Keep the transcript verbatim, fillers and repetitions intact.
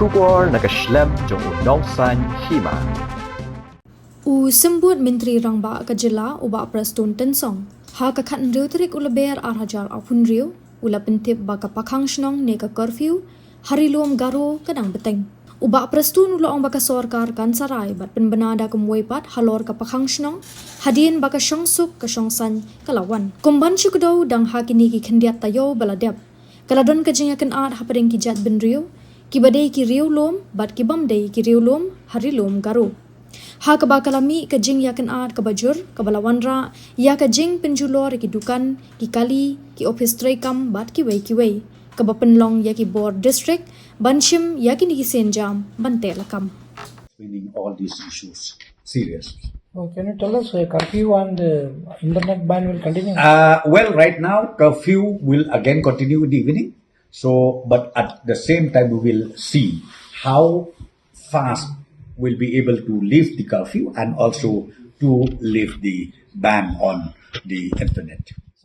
Khubor na ka shlem jong u Nongsaiñ Hima. U Symbud Myntri Rangbah ka jylla u Bah Prestone Tynsong, ha ka khathynriew tarik u Lber ar hajar arphew hynriew, u la pyntip ba ka pakhang shnong ne ka curfew ha Ri Lum Garo ka dang bteng. U Bah Prestone u la ong ba ka sorkar kan sarai bad pynbna da kumwei pat halor ka pakhang shnong, hadien ba ka shongsuk ka shongsaiñ ka la wan. Kum ban shu kdew dang ha kine ki khyndiat taïew ba la dep, ka la don ka jingïakynad hapdeng ki jait bynriew, ki ba dei ki riew lum bad ki bym dei ki riew lum ha Ri Lum Garo. Ha kaba ka la mih ka jingïakynad kaba jur, kaba la wanrah ïa ka jingpynjulor ïa ki dukan, ki kali, ki ophis treikam bad kiwei kiwei, kaba pynlong ïa ki bor district ban shim ïa kine ki sienjam ban teh lakam. Explaining all these issues seriously. Oh, can you tell us, uh, curfew and uh, internet ban will continue? Uh, well, right now, curfew will again continue in the evening. So, but at the same time, we will see how fast we'll be able to lift the curfew and also to lift the ban on the internet.